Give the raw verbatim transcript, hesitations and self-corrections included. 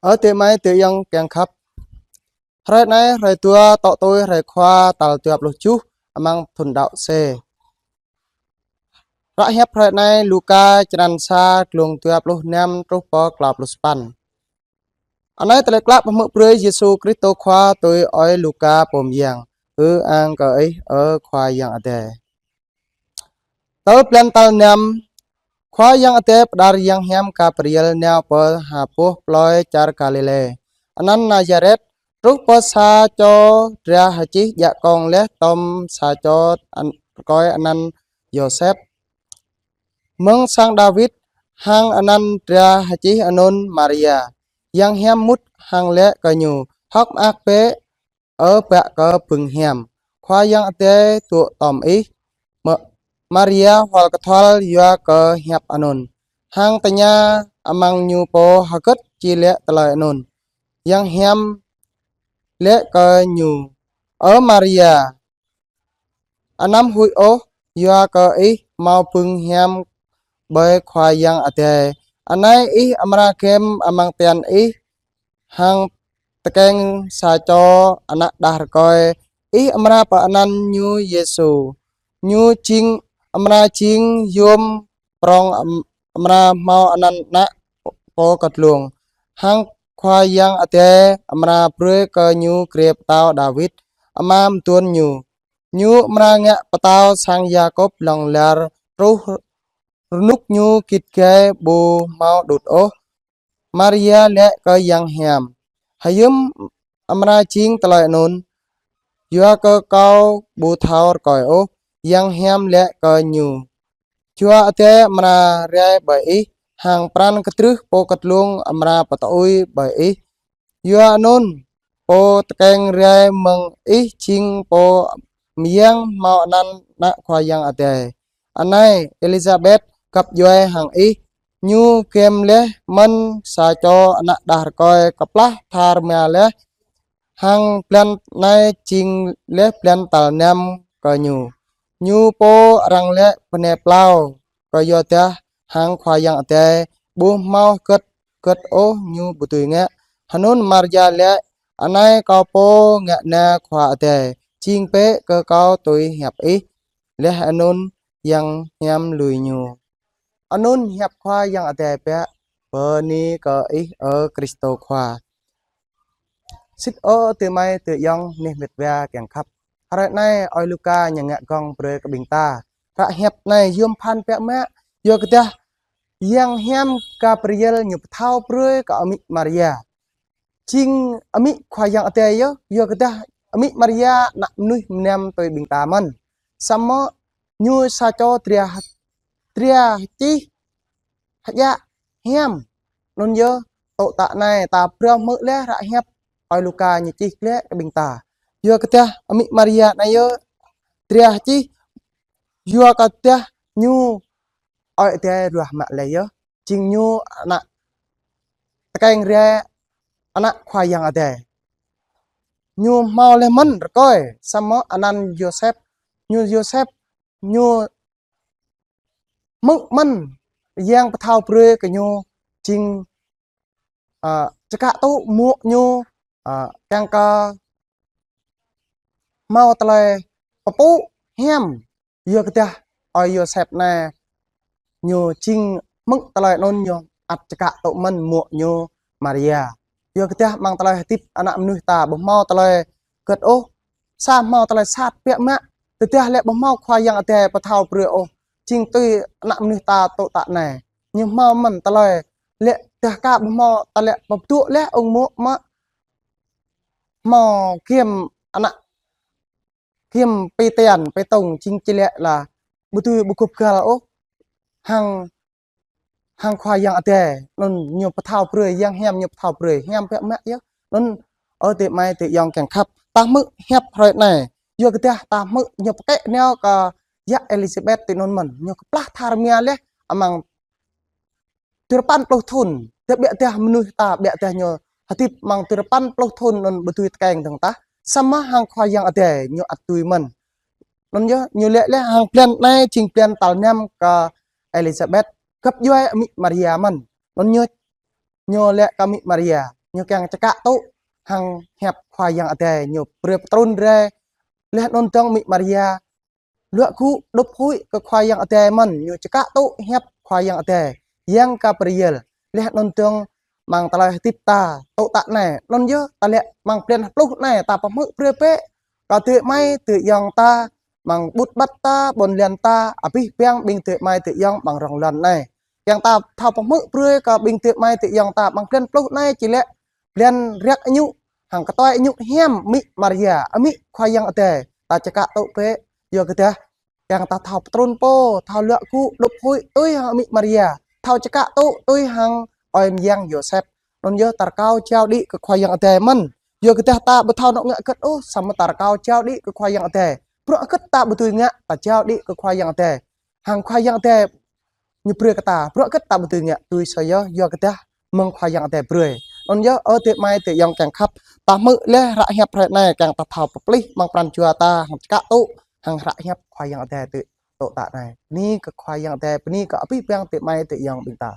Ơ adơi amai adơi ayŏng kiăng khăp. Hrơi anai, hrơi dua, tŏ tui hrơi Khua tal dua pluh tơjuh amăng thun đăo C. Ră hiăp hrơi anai Luka črăn sa, glông dua pluh năm truh pơ klâo pluh sapăn. Anai tơlơi klă pơhmư̆ brơi Yêsu Kristô Khua tui ơi Luka pô mơyang. Ư-ang kơ Ih, ơ Khua Yang Adai. Tơ blan tal năm, Khua Yang Adai pơđar yang hiam Gabriel nao pơ ha boh plơi čar Galilê, anăn Nazaret, truh pơ sa čô dra hơčih djă kông laih tŏm sa čô an-, rơkơi anăn Yôsep, mơ̆ng sang Dawid, hăng anăn dra hơčih anŭn Maria. Yang hiam mŭt hăng laĭ kơ ñu: Hơ̆k mơak bĕ, ơ bă kơ bưng hiam, Khua Yang Adai dŏ tŏm ih. Mơ-, Maria hual kơthual yua kơ hiăp anŭn, hăng tơña amăng ñu pô hơgĕt či laĭ tơlơi anŭn. Yang hiam laĭ kơ ñu: Ơ Maria, anăm huĭ ôh, yua kơ ih hmâo bưng hiam ƀơi Khua Yang Adai. Anai ih amra gem amăng tian ih hăng tơkeng sa čô ană đah rơkơi. Ih amra pơanăn ñu Yêsu. Ñu jing, amra jing yôm prŏng, am-, amra hmâo anăn ană pô kơtlông. Hăng Khua Yang Adai amra brơi kơ ñu grê pơtao Dawid, ama mơduôn ñu. Ñu amra ngă pơtao sang Yakôb hlŏng lar truh rơnŭk ñu git gai ƀu hmâo đŭt ôh. Maria laĭ kơ yang hiam: Hiư̆m amra jing tơlơi anŭn, yua kơ kâo ƀu thâo rơkơi ôh? Yang hiam laĭ kơ ñu: Jua Adai amra rai ƀơi ih, hăng pran kơdrưh pô kơtlông amra pơtơui ƀơi ih. Yua anŭn, pô tơkeng rai mơ̆ng ih jing pô mơyang hmâo anăn ană Khua Yang Adai. Anai, Êlisabet găp djuai hăng ih, ñu gem laih mơ̆n sa čô ană đah rơkơi kơplah tha rơma laih, hăng blan anai jing laih blan tal năm kơ ñu. Ñu pô arăng laĭ bơnai plao, kơyua dah hăng Khua Yang Adai ƀu hmâo hơgĕt hơgĕt ôh ñu ƀu dưi ngă. Hơnŭn Maria laĭ: Anai kâo pô ngă na Khua Adai, jing bĕ kơ kâo tui hiăp ih. Laih anŭn yang hiam lui ñu. Anŭn hiăp Khua Yang Adai biă. Bơni kơ Ih, ơ Kristô Khua. Sĭt ơ adơi amai adơi ayŏng neh met wa kiăng khăp. Hrơi anai ơi Luka ñu ngă gơ̆ng brơi kơ ƀing ta. Ră hiăp anai yôm phăn biă mă, yua kơ dah yang hiam Gabriel ñu pơthâo brơi kơ amĭ Maria. Jing amĭ Khua Yang Adai yơh, yua kơ dah amĭ Maria ană mơnuih mơnam tui ƀing ta mơ̆n. Samơ̆ ñu sa čô dra, dra hơčih hơjă hiam. Anŭn yơh, tŏ tă anai ta phrâo hmư̆ laih ră hiăp ơi Luka ñu čih glaĭ kơ ƀing ta. Yua kơ dah amĭ Maria anai yơh dra hơčih, yua kơ dah ñu Ơi Adai ruah mă laih yơh, jing ñu ană tơkeng rai ană Khua Yang Adai. Ñu hmâo laih mơ̆n rơkơi, samơ̆ anăn Yôsep, ñu Yôsep, ñu hmư̆ mơ̆n yang pơthâo brơi kơ ñu jing, ă, čơkă tŭ mŏ ñu, ă, kiăng kơ hmâo tơlơi pơpŭ hiam. Yua kơ dah ơi Yôsep anai ñu jing hmư̆ tơlơi anŭn ñu ăt čơkă tŭ mơ̆n mŏ ñu Maria. Yua kơ dah amăng tơlơi hơdip ană mơnuih ta ƀu hmâo tơlơi hơgĕt ôh, sa hmâo tơlơi sat biă mă, tơdah lĕ ƀu hmâo Khua Yang Adai pơthâo brơi ôh, jing tui ană mơnuih ta tŏ tă anai. Ñu hmâo mơ̆n tơlơi lĕ dah ka ƀu hmâo ta lĕ pơpơdŏ laih ung mŏ mă hmâo gem ană gem pơtian pơtông jing či lĕ la ƀu dưi ƀu gŭp găl ôh hăng, hăng Khua Yang Adai, anŭn ñu pơthâo brơi, yang hiam ñu pơthâo brơi, hiam biă mă yơh. Anŭn ơ adơi amai adơi ayŏng kiăng khăp, ta hmư̆ hiăp hrơi anai, yua kơ dah ta hmư̆ ñu pơkĕ nao kơ yă Êlisabet tui anŭn mơ̆n, ñu kơplah tha rơma laih amăng dua rơpăn pluh thŭn, dah biă dah mơnuih ta, biă dah ñu hơdip amăng dua rơpăn pluh thŭn anŭn ƀu dưi tơkeng dơ̆ng tah. Samơ̆ hăng Khua Yang Adai ñu ăt dưi mơ̆n. Anŭn yơh, ñu laĭ laih hăng blan anai jing blan tal năm kơ Êlisabet găp djuai amĭ Maria mơ̆n. Anŭn ñu, ñu laĭ kơ amĭ Maria: ñu kiăng čơkă tŭ hăng hiăp Khua Yang Adai, ñu brơi pơtrŭn rai. Laih anŭn dơ̆ng amĭ Maria luă gŭ đŭp huĭ kơ Khua Yang Adai mơ̆n, ñu čơkă tŭ hiăp Khua Yang Adai, Yang Gabriel. Laih anŭn dơ̆ng amăng tơlơi hơdip ta tŭ tă anai, anŭn yơh ta lĕ amăng blan pluh anai ta pơhmư̆ brơi bĕ kơ adơi amai adơi ayŏng ta, amăng ƀut ƀat ta, ƀôn lan ta, abih bang ƀing adơi amai adơi ayŏng amăng rŏng lŏn anai. Kiăng ta thâo pơhmư̆ brơi kơ ƀing adơi amai adơi ayŏng ta amăng blan pluh anai či lĕ blan răk añŭ hăng kơtuai añŭ hiam amĭ Maria, amĭ Khua Yang Adai. Ta čơkă tŭ bĕ, yua kơ dah kiăng ta thâo pơtrŭn pô, thâo luă gŭ đŭp huĭ tui hăng amĭ Maria, thâo čơkă tŭ tui hăng ơi mơyang Yôsep. Anŭn yơh ta rơkâo jao đĭ kơ Khua Yang Adai mơ̆n. Yua kơ dah ta ƀu thâo nŏk ngă hơget ôh, samơ̆ ta rơkâo jao đĭ kơ Khua Yang Adai. Bruă hơget ta ƀu dưi ngă, ta jao đĭ kơ Khua Yang Adai. Hăng Khua Yang Adai ñu brơi kơ ta, bruă hơget ta ƀu dưi ngă, tui sô yơh, yua kơ dah mơ̆ng Khua Yang Adai brơi. Anŭn yơh, ơ adơi amai adơi ayŏng kiăng khăp, ta hmư̆ laih hră hiăp hrơi anai kiăng ta thâo pơplih amăng pran jua ta hăng čơkă tŭ hăng hră hiăp Khua Yang Adai tŭ, tŭ tă anai. Bơni kơ Khua Yang Adai, bơni kơ abih bang adơi amai adơi ayŏng ƀing ta.